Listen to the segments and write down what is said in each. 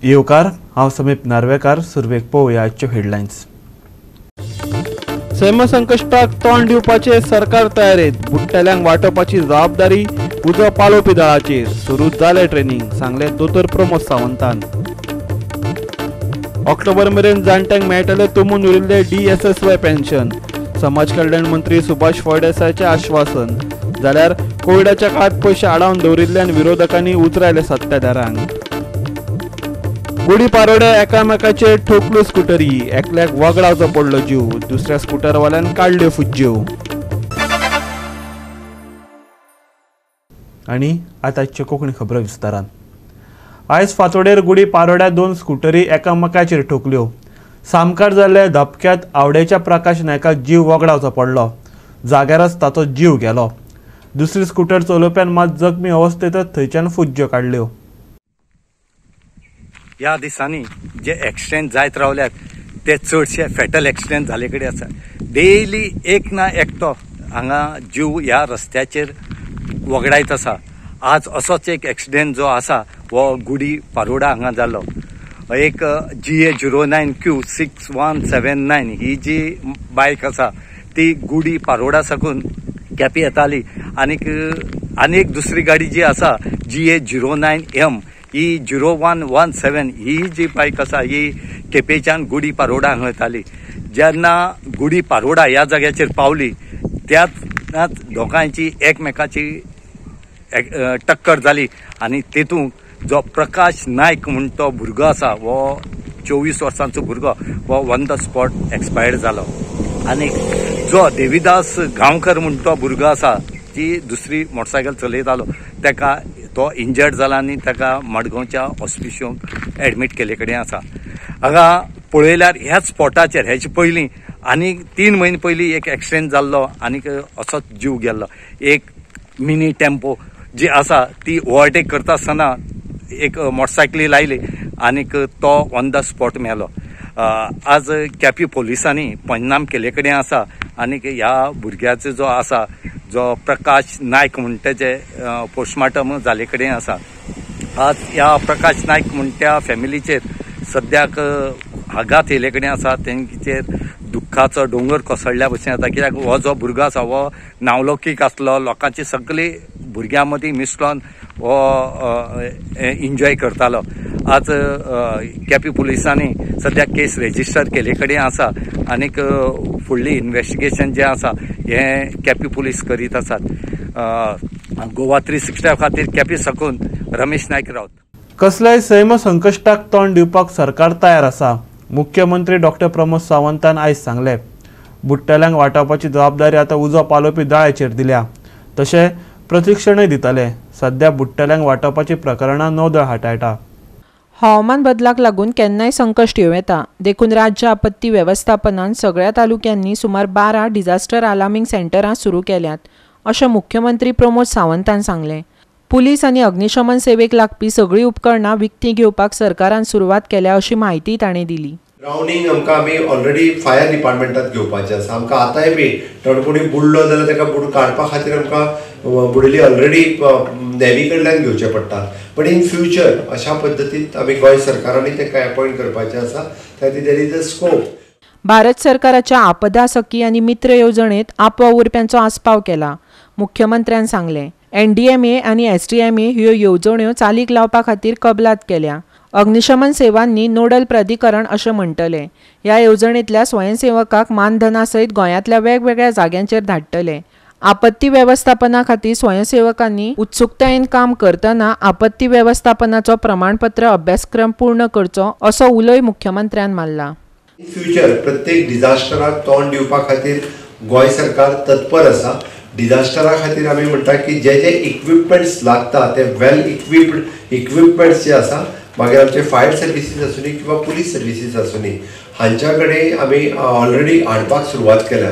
येवकार, हांव समीप नार्वेकार. सुरवेक पळोवया आजच्यो हेडलायन्स. सैम संकश्टाक तोंड दिवपाचे सरकार तयारेत. बुडटल्यांक वाटोवपाची जबाबदारी उजो पालोवपी दळाचेर. सुरू जालें ट्रेनिंग, सांगलें दोतोर प्रमोद सावंतान. ऑक्टोबर मेरेन जाणट्यांक मेळटलें तुंबून उरिल्लें DSSY pension. समाज कल्याण मंत्री सुभाष फळदेसायाचें आश्वासन. जाल्यार कोविडाच्या काळांत पयशे आडावन दवरिल्ल्यान विरोधकांनी उतरायले सत्ताधारांक. गुडी पारोड्या एकामेकाचेर ठोकल्यो स्कुटरी. एकल्याक वगडावचो पडलो जीव, दुसऱ्या स्कुटरवाल्यान काडल्यो फुज्ज्यो. आनी आतांच्यो कोंकणी खबरो विस्तारान. आयज फांतोडेर गुडी पारोड्या दोन स्कुटरी एकामेकाचेर ठोकल्यो. सामकार जाल्ल्या धपक्यांत आवडेच्या प्रकाश नायकाक जीव वगडावचो पडलो. जाग्यारच ताचो जीव गेलो. दुसरी स्कुटर चलोवप्यान मात जखमी अवस्थेंतच थंयच्यान फुज्ज्यो काडल्यो. ह्या दिसांनी जे एक्सिडेंट जायत रावल्यात ते चडशे फेटल एक्सिडेंट जाले कडेन आसा. डेली एक ना एकटो हांगा जीव ह्या रस्त्याचेर वगडायत आसा. आज असोच एक एक्सिडेंट जो आसा हो गुडी पारोडा हांगा जालो. एक GA 09 Q 6179 ही जी बायक आसा ती गुडी पारोडा साकून केपे येताली आनीक आनी एक दुसरी गाडी जी आसा GA 09 M ही 0117 ही जी बायक आसा ही केपेच्यान गुडी पारोडा हांगा येताली. जेन्ना गुडी पारोडा ह्या जाग्याचेर पावली त्याच दोगांयची एकमेकाची टक्कर जाली आनी तेतूंत जो प्रकाश नायक म्हूण तो भुरगो आसा हो 24 वर्सांचो भुरगो हो ऑन the spot expired जालो. आनी जो देवीदास गांवकर म्हूण तो भुरगो आसा जी दुसरी मोटरसायकल चलयतालो तेका तो इंजर्ड जाला आनी ताका मडगांवच्या हॉस्पिटलांत एडमीट केल्ले कडेन आसा. हांगा पळयल्यार ह्याच स्पॉटाचेर हेचे पयलीं आनी 3 म्हयने पयलीं एक एक्सिडेंट जाल्लो आनीक असोच जीव गेल्लो. एक मिनी टेम्पो जी आसा ती ओवरटेक करता आसतना एक मोटरसायकली लायली आनीक तो ऑन the spot मेलो. आज केपी पोलिसांनी पंचनाम केल्ले कडेन आसा आनीक ह्या भुरग्याचो जो आसा जो प्रकाश नायक म्हण तेजे पोस्टमार्टम जाले कडेन आसा. आज ह्या प्रकाश नायक म्हण त्या फॅमिलीचेर सद्याक आघात येयले कडेन आसा. तेंचेर दुख्खाचो दोंगर कोसळ्ळ्या भशेन जाता. कित्याक हो जो भुरगो आसा हो नांवलौकीक आसलो, लोकांची सगळी भुरग्यां मदीं मिसळोन हो एन्जॉय करतालो. आज केपी पुलिसांनी सद्याक केस रेजिस्टर केल्ले कडेन आसा आनीक फुडली इन्वेस्टिगेशन जें आसा हें केपी पुलीस करीत आसात. गोवा 365 खातीर केपी साकून रमेश नायक रावत. कसल्याय सैम संकश्टाक तोंड दिवपाक सरकार तयार आसा, मुख्यमंत्री डॉक्टर प्रमोद सावंतान आयज सांगलें. बुडटल्यांक वाटावपाची जबाबदारी आतां उजो पालोवपी दळाचेर दिल्या, तशें प्रशिक्षणूय दितले. सद्या बुडटल्यांक वाटावपाची प्रकरणां नौदळ हाताळटा. हवामान बदलाक लागून केन्नाय संकश्ट येवं येता, देखून राज्य आपत्ती वेवस्थापनान सगळ्या तालुक्यांनी सुमार 12 डिझास्टर अलार्मिंग सेंटरां सुरू केल्यात अशें मुख्यमंत्री प्रमोद सावंतान सांगलें. पुलीस आनी अग्निशमन सेवेक लागपी सगळीं उपकरणां विकतीं घेवपाक सरकारान सुरवात केल्या अशी म्हायती ताणें दिली. ड्रावनिंग आमकां आमी ऑलरेडी फायर डिपार्टमेंटात घेवपाचें आसा. आमकां आतांय बी कोणी बुडलो जाल्यार ताका बुड काडपा खातीर आमकां बुडिल्ली ऑलरेडी नेवी कडल्यान घेवचें पडटा. बट इन फ्युचर अशा पद्दतीन आमी गोंय सरकारांनी तांकां अपॉयंट करपाचें आसा. त्या खातीर there is a scope. Bharat सरकाराच्या आपदा सखी आनी मित्र येवजणेंत आपवावुरप्यांचो आस्पाव केला, मुख्यमंत्र्यान सांगलें. NDMA आनी SDMA ह्यो येवजण्यो चालीक लावपा खातीर कबलात केल्या. अग्निशमन सेवांनी नोडल प्राधिकरण अशें म्हणटले. ह्या येवजणेंतल्या स्वयंसेवकाक मानधना सयत गोंयांतल्या वेगवेगळ्या जाग्यांचेर धाडटले. आपत्ती वेवस्थापना खातीर स्वयंसेवकांनी उत्सुकतायेन काम करतना आपत्ती वेवस्थापनाचो प्रमाणपत्र अभ्यासक्रम पूर्ण करचो असो उलोय मुख्यमंत्र्यान मारला. फ्युचर प्रत्येक डिझास्टराक तोंड दिवपा खातीर गोंय सरकार तत्पर आसा. डिझास्टरा खातीर आमी म्हणटा की जे जे इक्विपमेंट्स लागता ते वेल इक्विप्ड इक्विपमेंट्स जे आसा मागीर आमचे फायर सर्विसीस आसूनी किंवा पुलीस सर्विसीस आसूनी हांच्या कडेन आमी ऑलरेडी हाडपाक सुरवात केल्या.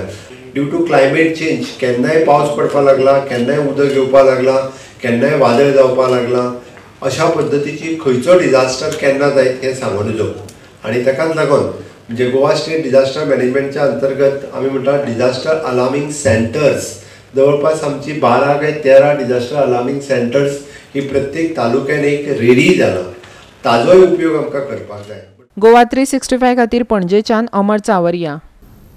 ड्यू टू क्लायमेट चेंज केन्नाय पावस पडपाक लागला, केन्नाय उदक येवपाक लागला, केन्नाय वादळ जावपाक लागला, अशा पद्दतीची खंयचो डिझास्टर केन्ना जायत हें सांगू नजो. आनी ताकाच लागून म्हणजे गोवा स्टेट डिझास्टर मॅनेजमेंटच्या अंतर्गत आमी म्हणटा डिझास्टर अलार्मिंग सेंटर्स, जवळपास आमची 12 काय 13 डिझास्टर अलार्मिंग सेंटर्स ही प्रत्येक तालुक्यान एक रेडी जाला, ताजोय उपयोग आमकां करपाक जाय. गोवा 365 खातीर पणजेच्यान अमर चावरिया.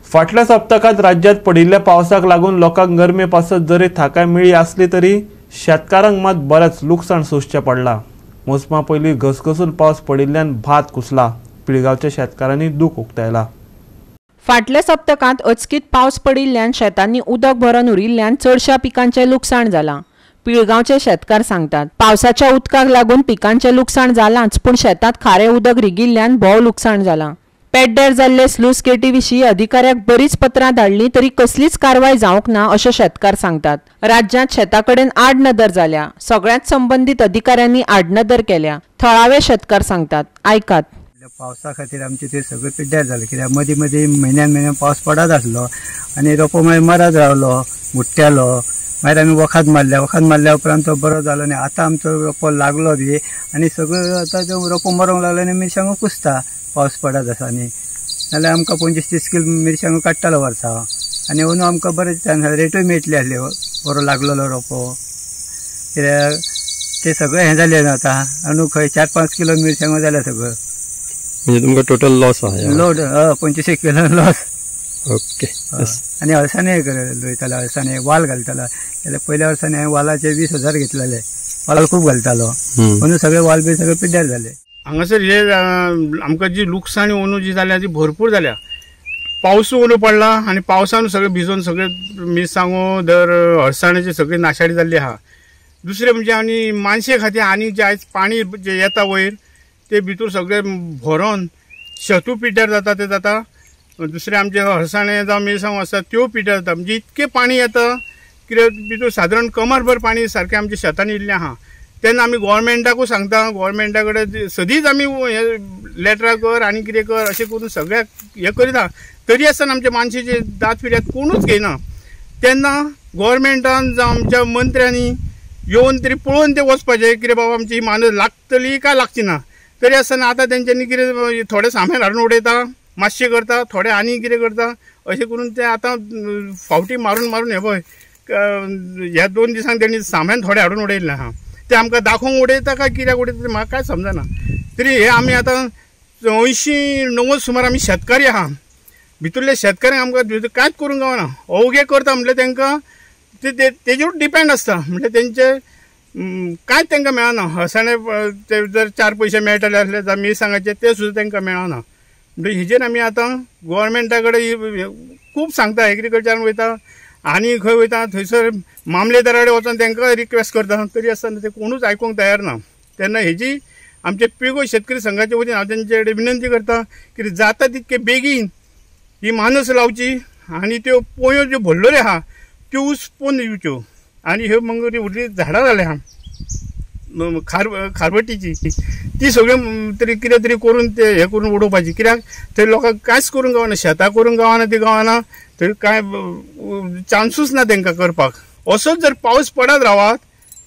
फाटल्या सप्तकांत राज्यांत पडिल्ल्या पावसाक लागून लोकांक गरमे पासत जरी थाकाय मेळ्ळी आसली तरी शेतकारांक मात बरेंच लुकसाण सोंसचें पडलां. मोसमा पयलीं घसघसून पावस पडिल्ल्यान भात कुसला. पिळगांवच्या शेतकारांनी दूख उक्तायला. फाटल्या सप्तकांत अचकीत पावस पडिल्ल्यान शेतांनी उदक भरून उरिल्ल्यान चडश्या पिकांचें लुकसाण जालां. पिळगांवचे शेतकार सांगतात पावसाच्या उदकाक लागून पिकांचें लुकसाण जालांच, पूण शेतांत खारें उदक रिगिल्ल्यान भोव लुकसाण जालां. पेड्ड्यार जाल्ले स्लूस गेटी विशीं अधिकाऱ्याक बरीच पत्रां धाडलीं तरी कसलीच कारवाय जावंक ना अशें शेतकार सांगतात. राज्यांत शेता कडेन आडनदर जाल्या, सगळ्याच संबंदीत अधिकाऱ्यांनी आडनदर केल्या, थळावे शेतकार सांगतात. आयकात. पावसा खातीर आमचे ते सगळे पिड्ड्यार जाले, कित्याक मदीं मदीं म्हयन्यान म्हयन्यान पावस पडत आसलो आनी रोपो मागीर मरत रावलो, मुट्ट्यालो. मागीर आमी वखद मारलें, वखद मारल्या उपरांत तो बरो जालो आनी आतां आमचो रोपो लागलो बी आनी सगळो आतां तो रोपो मरोंक लागलो आनी मिरसांगो कुसता पावस पडत आसा. आनी नाल्यार आमकां 25-30 किल मिरसांगो काडटालो वर्सा आनी अंदू आमकां बरें चान्स रेटूय मेळटली आसली बरो लागलेलो रोपो, कित्याक ते सगळें हें जालें न्हू आतां. अंदू खंय 4-5 किलो मिरसांगो जाल्या सगळ्यो, म्हणजे तुमकां टोटल लॉस आहा लोड 25 किलो लॉस. ओके. आनी अळसाणे रोयताले, अळसाणे वाल घालतालो. जाल्यार पयल्या वर्सांनी हांवें वालाचे 20,000 घेतलेले, वाल खूब घालतालो, अंदू सगळे वाल बी सगळे पिड्ड्यार जाले. हांगासर हे आमकां जी लुकसाणी अंदू जी जाल्या ती भरपूर जाल्या. पावसूय अंदू पडला आनी पावसान सगळें भिजोवन सगळें मिरसांगो दर हळसाण्याची सगळी नाशाडी जाल्ली आहा. दुसरें म्हणजे आनी मानशे खातीर आनी जे आयज पाणी जे येता वयर ते भितर सगळें भरोन शेतू पिड्ड्यार जाता ते जाता. दुसरें आमचे हळसाणे जावं मिरसांगो आसा त्यो पिड्ड्यार जाता. म्हणजे इतकें पाणी येता कितें भितर सादारण कमरभर पाणी सारकें आमच्या शेतांनी इल्लें आहा. तेन्ना आमी गोवोरमेंटाकूय सांगता, गोवोरमेंटा कडेन सदींच आमी लेटरां कर आनी कितें कर अशें करून सगळ्याक हें करीत आहा, तरी आसतना आमचे मानशेचे दांत फिर्याद कोणूच घेयना. तेन्ना गोवोरमेंटान जावं आमच्या मंत्र्यांनी येवन तरी पळोवन ते वचपाचें कितें बाबा आमची ही मानस लागतली काय लागची ना. तरी आसतना आतां तेंच्यांनी कितें थोडे सामान हाडून उडयता, मातशें करता, थोडे आनी कितें करता, अशें करून ते आतां फावटी मारून मारून हे पळय ह्या 2 दिसांक तेणी सामान थोडें हाडून उडयल्लें आहा. ते आमकां दाखोवंक उडयता काय कित्याक उडयता तें म्हाका कांय समजना. तरी हे आमी आतां 80-90 सुमार आमी शेतकारी आहा. भितरले शेतकऱ्यांक आमकां कांयच करूंक गावना. अवघे करता म्हटल्यार तांकां ते तेजेरूच डिपेंड आसता, म्हटल्यार तेंचे कांयच तांकां मेळना. हळसाणे ते जर 4 पयशे मेळटले आसले जाल्यार मिरसांगाचे ते सुद्दां तांकां मेळना. म्हणजे हेजेर आमी आतां गोवोरमेंटा कडेन खूब सांगता, एग्रीकल्चरान वयता आनी खंय वयता थंयसर मामलेदारा कडेन वचोन तांकां रिक्वेस्ट करता, तरी आसतना ते कोणूच आयकूंक तयार ना. तेन्ना हेजी आमचे पिळगो शेतकरी संघाचे वतीन हांव तेंचे कडेन विनंती करता की जाता तितके बेगीन ही मानस लावची आनी त्यो पोंयो ज्यो भरलेल्यो आहा त्यो उसपोवन दिवच्यो. आनी ह्यो मगरी उरली झाडां जाल्या आहा खारवटीची ती सगळीं तरी कितें तरी करून ते हें करून उडोवपाची, कित्याक थंय लोकांक कांयच करूंक गावना, शेतां करूंक गावना, ती गावना, थंय कांय चान्सूच ना तांकां करपाक. असोच जर पावस पडत रावत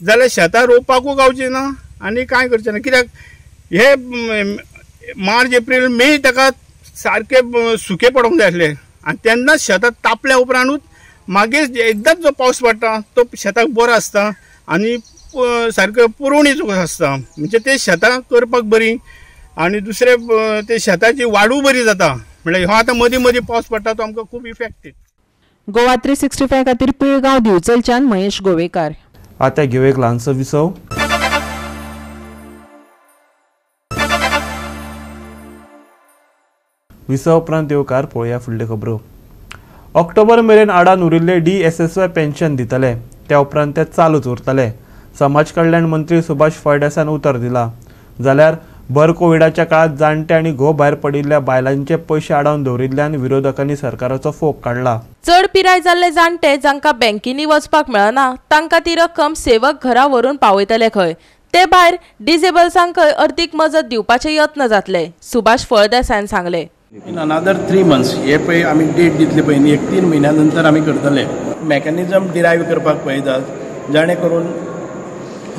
जाल्यार शेतां रोवपाकूय गावचें ना आनी कांय करचें ना, कित्याक हे मार्च एप्रील मे ताका सारकें सुकें पडोंक जाय आसलें आनी तेन्नाच शेतां तापल्या उपरांतूच मागीर एकदांच जो पावस पडटा तो शेताक बरो आसता आनी सारको पुरवणीचो कसो आसता, म्हणजे ते शेतां करपाक बरीं आनी दुसरें ते शेताची वाडूय बरी जाता. म्हणल्यार हो आतां मदीं मदीं पावस पडटा तो आमकां खूब इफेक्टीव. गोवा 365 खातीर पिळगांव दिवचलच्यान महेश गोवेकार. आतां घेवं एक ल्हानसो विसव. विसव उपरांत येवकार पळोवया फुडल्यो खबरो. ऑक्टोबर मेरेन आडान उरिल्ले DSSY pension दितले, त्या उपरांत ते चालूच उरतले. समाज कल्याण मंत्री सुभाष फळदेसान उतर दिला. जाल्यार भर कोविडाच्या काळात जाणटे आनी घोव भायर पडिल्ल्या बायलांचे पयशे आडावन दवरिल्ल्यान विरोधकांनी सरकाराचो फोग काडला. चड पिराय जाल्ले जाणटे जांकां बँकेनी वचपाक मेळना तांकां ती रक्कम सेवक घरा व्हरून पावयतले खंय. ते भायर डिजेबल्सांकय अर्थीक मजत दिवपाचे यत्न जातले, सुभाष फळदेसायान सांगले. इन अनदर 3 मंथ्स हे पळय आमी डेट दितले पळय न्ही, एक 3 म्हयन्या नंतर आमी करतले. मॅकॅनिजम डिरायव करपाक पळयतात जाणे करून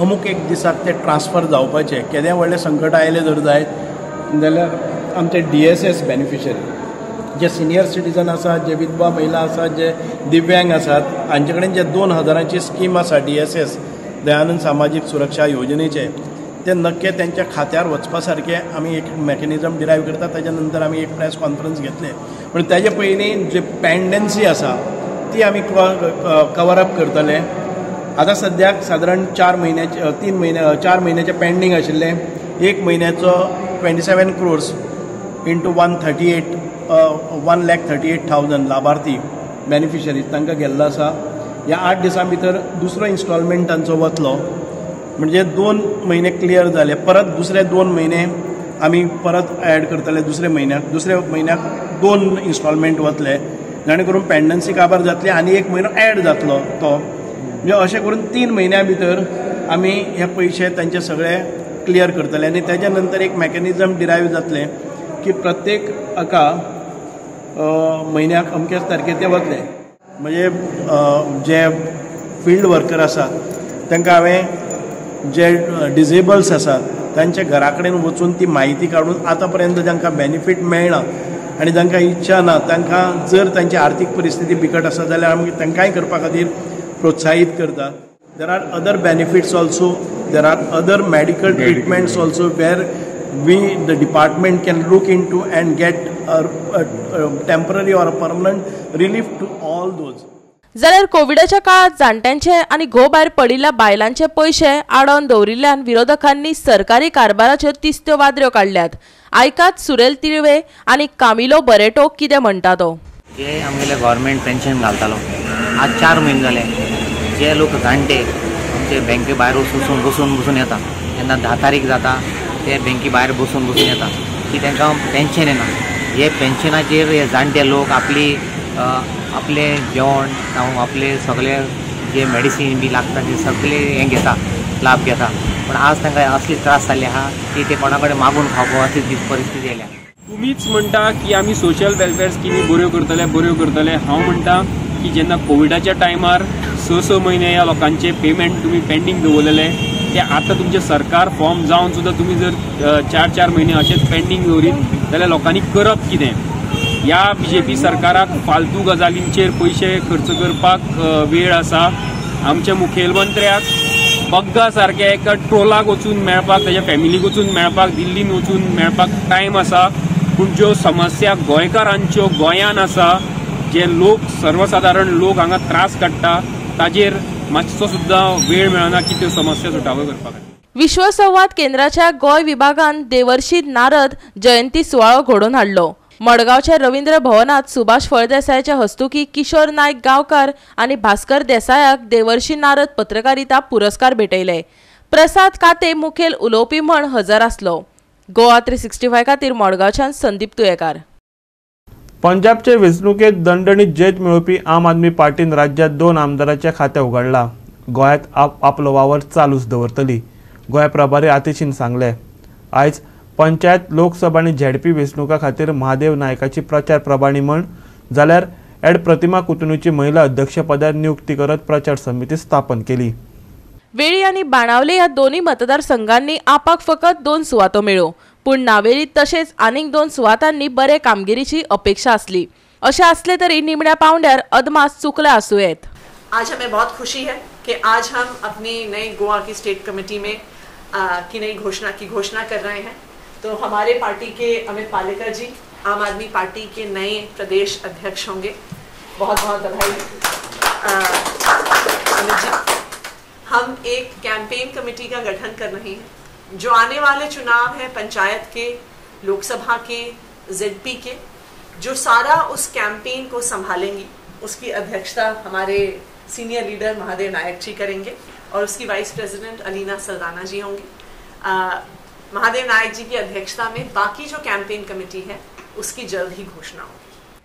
अमूक एक दिसाक ते ट्रान्सफर जावपाचे. केदें व्हडलें संकट आयलें जर जायत जाल्यार आमचे DSS beneficiary जे सिनियर सिटीजन आसात, जे विधवा महिला आसात, जे दिव्यांग आसात, हांचे कडेन जे 2000 स्कीम आसा DSS Dayanand सामाजीक सुरक्षा योजनेचे, ते नक्की त्यांच्या खात्यार वचपा सारके आमी एक मॅकॅनिजम डिरायव करता. ताच्या नंतर आमी एक प्रेस कॉन्फरन्स घेतले. पूण ताजे पयलीं जे पेंडन्सी आसा ती आमी कवर अप करतले. आतां सद्याक सादारण 4 म्हयन्याचे 3 म्हयने 4 म्हयन्याचे पेंडींग आशिल्ले. एक म्हयन्याचो 27 crores into 138 1,38,000 लाभार्थी बेनिफिशरीज तांकां गेल्लो आसा. ह्या 8 दिसां भितर दुसरो इन्स्टॉलमेंट तांचो वतलो, म्हणजे 2 म्हयने क्लियर जाले. परत दुसरे 2 म्हयने आमी परत एड करतले. दुसरे म्हयन्याक 2 इन्स्टॉलमेंट वतले, जाणे करून पेंडन्सी काबार जातली आनी 1 म्हयनो एड जातलो तो. म्हणजे अशें करून 3 म्हयन्या भितर आमी हे पयशे तांचे सगळे क्लियर करतले. आनी ताच्या नंतर एक मॅकॅनिजम डिरायव जातलें की प्रत्येक एका म्हयन्याक अमक्याच तारखेर ते वतले. म्हणजे जे फिल्ड वर्कर आसात तांकां हांवें जे डिजेबल्स आसात तांच्या घरा कडेन वचून ती म्हायती काडून आतां पर्यंत जांकां बेनिफीट मेळना आनी जांकां इच्छा ना, तांकां जर तांची आर्थीक परिस्थिती बिकट आसा जाल्यार आमी तांकांय करपा खातीर प्रोत्साहीत करता. There are other benefits also, there are other medical treatments also where we the department can look into and get a temporary or a permanent relief to all those. जाल्यार कोविडाच्या काळात जाणट्यांचे आनी घोव भायर पडिल्ल्या बायलांचे पयशे आडोवन दवरिल्ल्यान विरोधकांनी सरकारी कारभाराच्यो तिस्त्यो वादऱ्यो काडल्यात. आयकात सुरेल तिळवे आनी कामिलो बरेटो कितें म्हणटा तो. जे आमगेले गव्हर्मेंट पेन्शन घालतालो आज 4 म्हयने जाले. जे लोक जाणटे आमचे बँके भायर वचून बसून बसून येता, जेन्ना 10 तारीख जाता ते बँके भायर बसून बसून येता की तांकां पेन्शन येना. हे पेन्शनाचेर हे जाणटे लोक आपली आपले जेवण जावं आपले सगळे जे मेडिसीन बी लागता ते सगळे हें घेता, लाभ घेता. पूण आज तांकां असली त्रास जाल्ले आहा की ते कोणा कडेन मागून खावपाक अशी परिस्थिती आयल्या. तुमीच म्हणटा की आमी सोशल वेलफेअर स्किमी बऱ्यो करतले बऱ्यो करतले. हांव म्हणटा की जेन्ना कोविडाच्या टायमार 6-6 म्हयने ह्या लोकांचे पेमेंट तुमी पेंडींग दवरलेले ते आतां तुमचें सरकार फॉर्म जावन सुद्दां तुमी जर 4-4 म्हयने अशेंच पेंडींग दवरीत जाल्यार लोकांनी करप कितें? ह्या बीजेपी सरकाराक फालतू गजालींचेर पयशे खर्च करपाक वेळ आसा. आमच्या मुखेलमंत्र्याक बग्गा सारक्या एका ट्रोलाक वचून मेळपाक, ताच्या फॅमिलीक वचून मेळपाक, दिल्लीन वचून मेळपाक टायम आसा. पूण ज्यो समस्या गोंयकारांच्यो गोंयान आसा, जे लोक सर्वसादारण लोक हांगा त्रास काडटा ताजेर मातसो सुद्दां वेळ मेळना की त्यो समस्या सुटाव्यो करपाक. विश्वसंवाद केंद्राच्या गोंय विभागान देवर्षी नारद जयंती सुवाळो घडोवन हाडलो. मडगांवच्या रवींद्र भवनात सुभाष फळदेसायाच्या हस्तुकी किशोर नायक गांवकार आनी भास्कर देसायाक देवर्षी नारद पत्रकारिता पुरस्कार भेटयले. प्रसाद काते मुखेल उलोवपी म्हण हजर आसलो. गोवा 365 खातीर मडगांवच्यान संदीप तुयेकार. पंजाबचे वेंचणुकेत दणदणीत जैत मेळोवपी आम आदमी पार्टीन राज्यात 2 आमदारांचे खातें उगडलां. गोंयांत आपलो वावर चालूच दवरतली, गोंय प्रभारी आतिशीन सांगलें. आयज पंचायत, लोकसभा आनी झेडपी वेंचणुकां खातीर महादेव नायकाची प्रचार प्रभारी म्हण जाल्यार ॲड प्रतिमा कुतुनूची महिला अध्यक्षपदार नियुक्ती करत प्रचार समिती स्थापन केली. वेळी आनी बाणावले ह्या दोनूय मतदारसंघांनी आपाक फकत 2 सुवातो मेळ्ळ्यो, पूण नावेली तशेंच आनीक 2 सुवातांनी बरे कामगिरीची अपेक्षा आसली. अशें आसलें तरी निमण्या पावंड्यार अदमास चुकला आसूं येत. आज हमें बहुत खुशी है कि आज हम अपनी नई गोवा की स्टेट कमेटी में की नई घोषणा कर रहे हैं. तो हमारे पार्टी के अमित पालेकर जी आम आदमी पार्टी के नए प्रदेश अध्यक्ष होंगे. बहुत बहुत बधाई अमित जी. हम एक कैंपेन कमेटी का गठन कर रहे हैं जो आने वाले चुनाव हैं panchayat K, Lok Sabha K, ZP K, जो सारा उस कैंपेन को संभालेंगी. उसकी अध्यक्षता हमारे सीनियर लीडर महादेव नायक जी करेंगे और उसकी वाइस प्रेसिडेंट अलीना सल्दाना जी होंगी. महादेव नायक जी की अध्यक्षता में बाकी जो कैंपेन कमेटी है उसकी जल्द ही घोषणा होगी.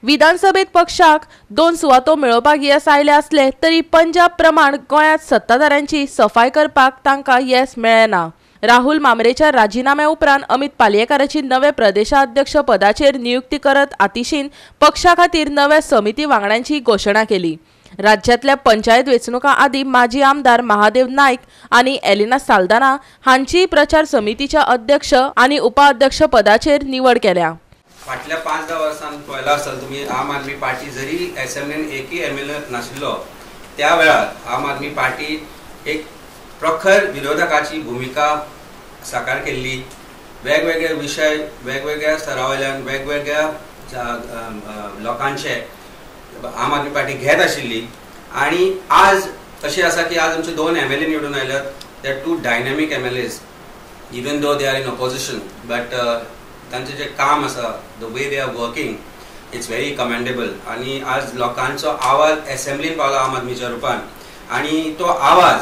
विधानसभेत पक्षाक 2 सुवातो मेळोवपाक येस आयले आसले तरी पंजाब प्रमाण गोंयांत सत्ताधाऱ्यांची सफाय करपाक तांकां येस मेळ्ळें ना. राहुल मामरेच्या राजीनाम्या उपरांत अमित पालयेकाराची नवे प्रदेशाध्यक्ष पदाचेर नियुक्ती करत आतिशीन पक्षा खातीर नव्या समिती वांगड्यांची घोशणा केली. राज्यांतल्या पंचायत वेंचणुकां आदीं माजी आमदार महादेव नायक आनी एलिना साल्दाना हांची प्रचार समितीच्या अध्यक्ष आनी उपाध्यक्ष पदाचेर निवड केल्या. फाटल्या 5-10 वर्सांत पळयला आसतलो तुमी, आम आदमी पार्टी जरी एसेंब्लीन एकूय एमएलए नाशिल्लो त्या वेळार आम आदमी पार्टी एक प्रखर विरोधकाची भुमिका साकार केल्ली. वेगवेगळे विशय वेगवेगळ्या स्तरा वयल्यान वेगवेगळ्या लोकांचे आम आदमी पार्टी घेत आशिल्ली. आनी आज अशें आसा की आज आमचे 2 एमएलए निवडून आयल्यात. They are 2 dynamic MLAs, even though they are in opposition, but तांचें जें काम आसा, the way they are working, it's very commendable. आनी आज लोकांचो आवाज एसेंब्लीन पावला आम आदमीच्या रुपान, आनी तो आवाज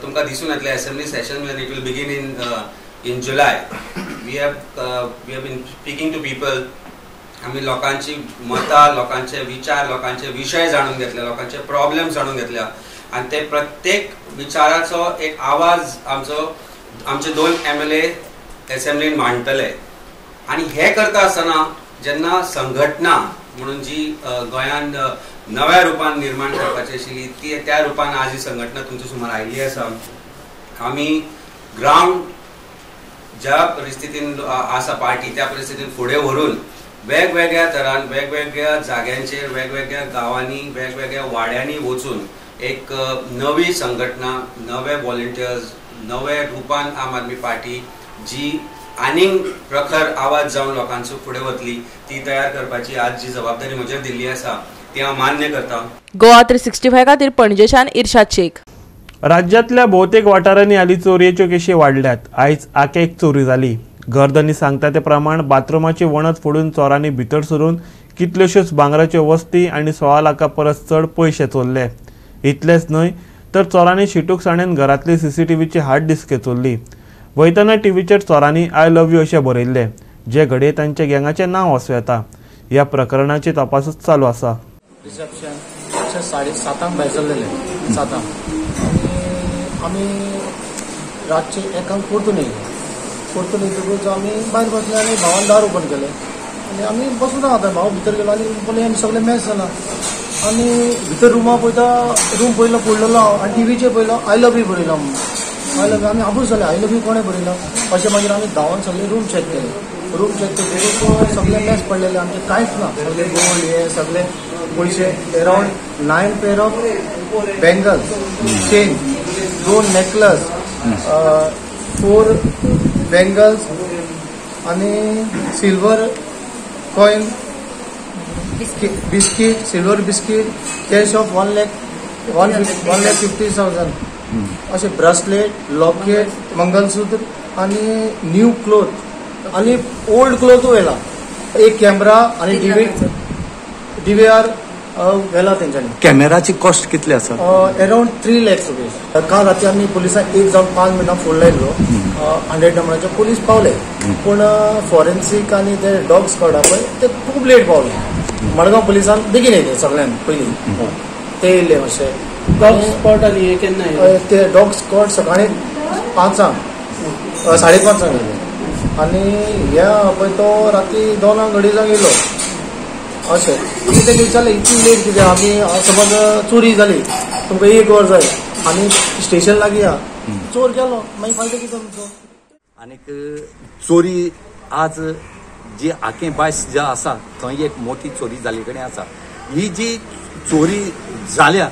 तुमकां दिसून येतले assembly session when it will begin in July. We have been speaking to people. आमी लोकांची मतां, लोकांचे विचार, लोकांचे विशय जाणून घेतले, लोकांचे प्रॉब्लेम जाणून घेतल्या, आनी ते प्रत्येक विचाराचो एक आवाज आमचो आमचे 2 एमएलए एसेंब्लीन मांडटले. आनी हे करता आसतना जेन्ना संघटना म्हणून जी गोंयांत नव्या रुपान निर्माण करपाची आशिल्ली ती त्या रुपान आज ही संघटना तुमच्या सुमार आयिल्ली आसा. आमी ग्रावंड ज्या परिस्थितीन आसा पार्टी त्या परिस्थितीन फुडें व्हरून वेगवेगळ्या तरान वेगवेगळ्या जाग्यांचेर वेगवेगळ्या गांवांनी वेगवेगळ्या वाड्यांनी वचून एक नवी संघटना, नवे व्हॉलंटियर्स, नवे रुपान आम आदमी पार्टी जी आनीक प्रखर आवाज जावन लोकांचो फुडें वतली ती तयार करपाची आज जी जबाबदारी म्हजेर दिल्ली आसा ती हांव मान्य करता. गोवा 365 खातीर पणजेच्यान इर्शाद शेख. राज्यांतल्या भोवतेक वाठारांनी हालीं चोरयेच्यो केशी वाडल्यात. आयज आके एक चोरी जाली. घरधनी सांगता ते प्रमाण बाथरुमाची वणत फोडून चोरांनी भितर सरून कितल्योश्योच भांगराच्यो वस्ती आनी 16 लाखां परस चड पयशे चोरले. इतलेंच न्हय तर चोरांनी शिटूकसाणेन घरांतली सीसीटीव्हीची हार्ड डिस्क चोरली. वयतना टीव्हीचेर चोरांनी I love you अशें बरयल्लें, जे घडये तांच्या गँगाचें नांव आसूं येता. ह्या प्रकरणाची तपासूच चालू आसा. रिसेप्शन अशें 7:30 भायर सरलेले, 7 आनी आमी रातचे 1 परतून येयले. परतून येतकूच आमी भायर बसले आनी भावान दार ओपन केलें आनी आमी बसून आतां भाव भितर गेलो आनी पळय आमी सगळे मॅच जाला आनी भितर रुमा पळयता, रूम पयलो पडलेलो हांव आनी टिवीचेर पयलो I love you बरयला म्हणून. I love you आमी आबूज जाले, I love you कोणें बरयला अशें. मागीर आमी धांवन सगळे रूम चॅक केले. रूम चॅक केले सगळे मॅच पडलेले, आमचे कांयच ना, सगळे गोल्ड हे सगळे पयशे, around 9 pair of bangles, chain, 2 necklace, 4 bangles आनी silver coin, biscuit, silver biscuit, cash of 1,50,000 अशें ब्रेसलेट, लॉकेट, मंगलसूत्र आनी न्यू क्लोथ आनी ओल्ड क्लोथूय व्हेला, एक कॅमेरा आनी डीव्हीआर व्हेला तेंच्यांनी. कॅमेराची कॉस्ट कितली आसा? Around 3 lakh rupees. काल राती आमी पुलिसांक 1 जावन 5 मिनटां फोन लायल्लो, 100 नंबराचे पुलीस पावले, पूण फॉरेन्सीक आनी ते डॉग स्क्वॉड पळय ते खूब लेट पावले. मडगांव पुलिसान बेगीन येयले सगळ्यान पयलीं, ते येयले मातशे. डॉग स्क्वॉड आनी हे केन्ना येयले? ते डॉग स्क्वॉड सकाळी 5:30 5:30 येयले आनी हे पळय तो राती 2 अडीचांक येयलो. अशें आमी तेका विचारलें इतली लेट कित्याक, आमी समज चोरी जाली तुमकां 1 वर जाय आनी स्टेशन लागीं आहा, चोर गेलो मागीर फायदो कितें तुमचो? आनीक चोरी आज जी आकें बायस जे आसा थंय एक मोठी चोरी जाल्ली कडेन आसा. ही जी चोरी जाल्या,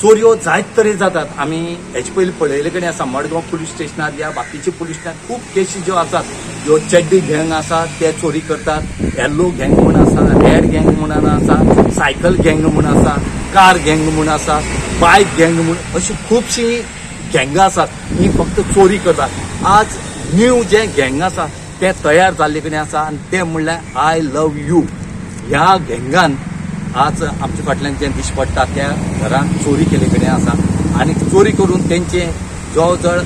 चोरयो जायत तरेन जातात. आमी हेचे पयलीं पळयल्ले कडेन आसा, मडगांव पुलीस स्टेशनार या बाकीचे पुलीस स्टेशनार खूब केशी ज्यो आसात, ज्यो चड्डी गँग आसा ते चोरी करतात, येल्लो गँग म्हूण आसा, रेड गँग म्हणून आसा, सायकल गँग म्हूण आसा, कार गँग म्हूण आसा, बायक गँग म्हूण, अशी खुबशीं गँगां आसात ही फक्त चोरी करतात. आज न्यू जे गँग आसा ते तयार जाल्ले कडेन आसा आनी ते म्हणल्यार I love you ह्या गँगान आज आमच्या फाटल्यान जें दिश्टी पडटा त्या घरान चोरी केल्ले कडेन आसा. आनी चोरी करून तेंचे जवळ जवळ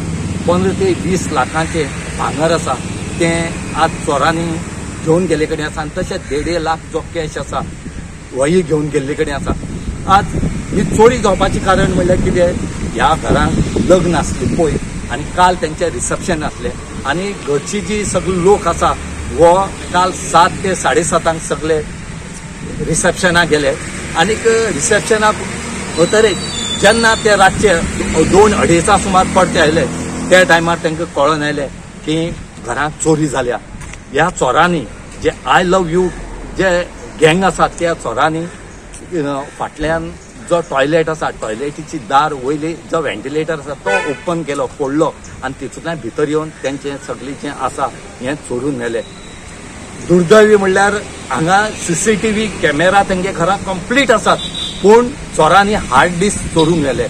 15 ते 20 लाखांचे भांगर आसा तें आज चोरांनी घेवन गेल्ले कडेन आसा आनी तशेंच 1.5 लाख जो कॅश आसा होय घेवन गेल्ले कडेन आसा. आज ही चोरी जावपाचें कारण म्हणल्यार कितें, ह्या घरान लग्न आसलें पयर, आनी काल तेंचें रिसेप्शन आसलें आनी घरची जी सगळे लोक आसा हो काल 7 ते 7:30 सगळे रिसेप्शनाक गेले आनीक रिसेप्शनाक वतरेक जेन्ना ते रातचे 2-2:30 सुमार परते आयले त्या टायमार तांकां कळोन आयलें की घरांत चोरी जाल्या. ह्या चोरांनी जे I love you जे गँग आसा त्या चोरांनी फाटल्यान जो टॉयलेट आसा टॉयलेटीची दार वयली जो व्हेंटिलेटर आसा तो ओपन केलो, फोडलो आनी तितूंतल्यान भितर येवन तेंचें सगळें जें आसा हें चोरून व्हेलें. दुर्दैवी म्हणल्यार हांगा CCTV camera तेंगे घरांत कंप्लीट आसात पूण चोरांनी हार्ड डिस्क चोरून व्हेले.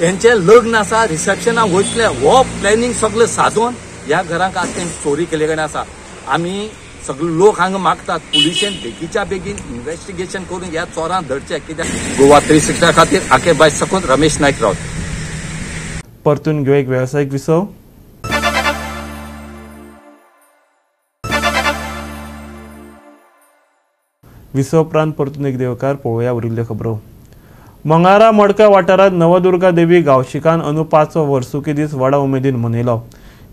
हेंचें लग्न आसा, रिसेप्शनाक वयतले हो प्लॅनिंग सगळें सादोवन ह्या घरांक आज तेंची चोरी केल्ले कडेन आसा. आमी सगळे लोक हांगा मागतात पुलिशेन बेगीच्या बेगीन इन्व्हेस्टिगेशन करून ह्या चोरांक धरचे. कित्याक गोवा 360 खातीर आके बाय सकून रमेश नायक रावत. परतून घेऊ एक वेवसायीक विसव. विसव उपरांत परतून एक देवकार पळोवया उरिल्ल्यो खबरो. मंगारा मडका वाठारांत नवदुर्गा देवी गांवशिकान अंदू 5वो वर्सुकी दीस व्हडा उमेदीन मनयलो.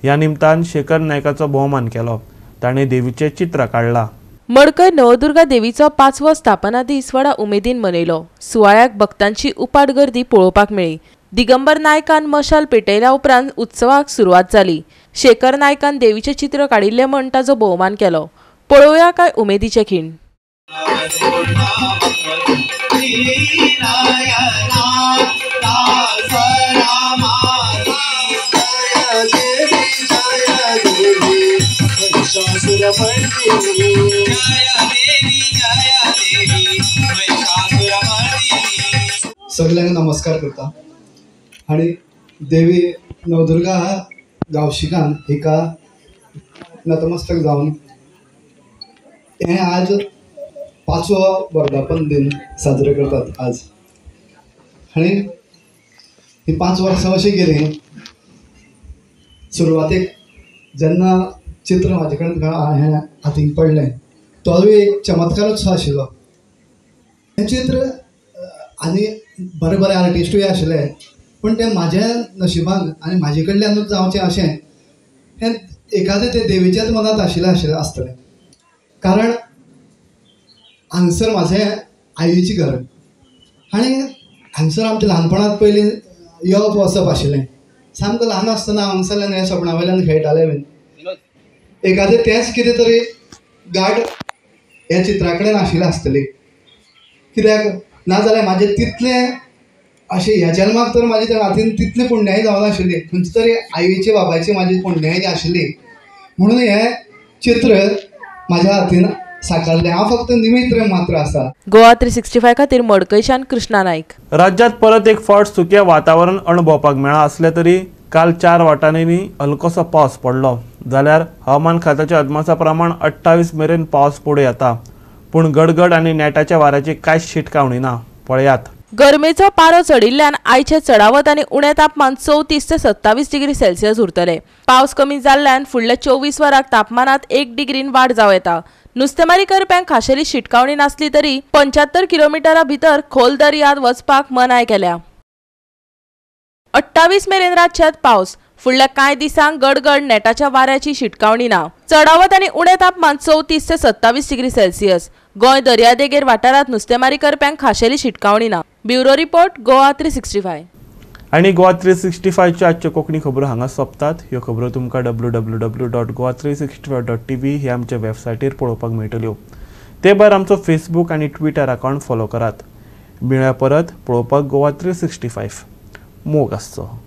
ह्या निमतान शेखर नायकाचो भोवमान केलो. ताणें देवीचें चित्र काडलां. मडकय नवदुर्गा देवीचो 5वो स्थापना दीस व्हडा उमेदीन मनयलो. सुवाळ्याक भक्तांची उपाट गर्दी पळोवपाक मेळ्ळी. दिगंबर नायकान मशाल पेटयल्या उपरांत उत्सवाक सुरवात जाली. शेखर नायकान देवीचें चित्र काडिल्लें म्हण ताचो भोवमान केलो. पळोवया काय उमेदीचे खीण. सगळ्यांक नमस्कार करता आनी देवी नवदुर्गा गांवशिकान हिका नतमस्तक जावन हें आज 5वो वर्धापन दिन साजरे करतात आज. आनी ही 5 वर्सां अशीं गेलीं. सुरवातेक जेन्ना चित्र म्हाजे कडेन हें हातीक पडलें तोय एक चमत्कारूच सो आशिल्लो. हें चित्र आनी बरे बरे आर्टिस्टूय आशिल्ले पूण तें म्हाज्या नशिबान आनी म्हाजे कडल्यानूच जावचें अशें हें एकादें तें देवीच्याच मनांत आशिल्लें आशिल्लें आसतलें. कारण हांगसर म्हाजें आईचें घर आनी हांगसर आमच्या ल्हानपणांत पयलीं येवप वचप आशिल्लें. सामको ल्हान आसतना हांगसरल्यान हें सपणा वयल्यान खेळटालें बीन. एकादें तेंच कितें तरी गांठ ह्या चित्रा कडेन आशिल्लें आसतली कित्याक नाजाल्यार म्हाजें तितलें अशें ह्या जल्माक तर म्हाजे त्या हातीन तितली पुण्याय जावनाशिल्ली. खंयची तरी आईची बाबायची म्हाजी पुण्याय आशिल्ली म्हणून हें चित्र म्हाज्या हातीन साकारलें. हांव फक्त निमित्त मात्र आसा. गोवा 365 खातीर मडकयच्यान कृष्णा नायक. राज्यात परत एक फावट सुकें वातावरण अणभवपाक मेळ्ळां आसलें तरी काल 4 वाठारांनी हलकोसो पावस पडलो. जाल्यार हवामान खात्याच्या अदमासा प्रमाण 28 मेरेन पावस पडूं येता. पूण गडगड आनी नेटाच्या वाऱ्याची कांयच शिटकावणी ना. पळयात. गरमेचो पारो चडिल्ल्यान आयचे चडावत आनी उणें तापमान 34 ते 27 डिग्री सेल्सियस उरतलें. पावस कमी जाल्ल्यान फुडल्या 24 वरांक तापमानांत 1 डिग्रीन वाड जावं येता. नुस्तेमारी करप्यांक खाशेली शिटकावणी नासली तरी 75 किलोमिटरा भितर खोल दर्यांत वचपाक मनाय केल्या. 28 मेरेन राज्यांत पावस. फुडल्या कांय दिसांक गडगड नेटाच्या वाऱ्याची शिटकावणी ना. चडावत आनी उणें तापमान 34 ते 27 डिग्री सेल्सियस. गोंय दर्यादेगेर वाठारांत नुस्तेमारी करप्यांक खाशेली शिटकावणी ना. Bureau report, Goa 365. आनी गोवा 365च्यो आजच्यो कोंकणी खबरो हांगा सोंपतात. ह्यो खबरो तुमकां www.goa365.tv ह्या आमच्या वेबसायटीर पळोवपाक मेळटल्यो. ते भायर आमचो फेसबूक आनी ट्विटर अकावंट फॉलो करात. मेळया परत पळोवपाक गोवा 365. मोग आसचो.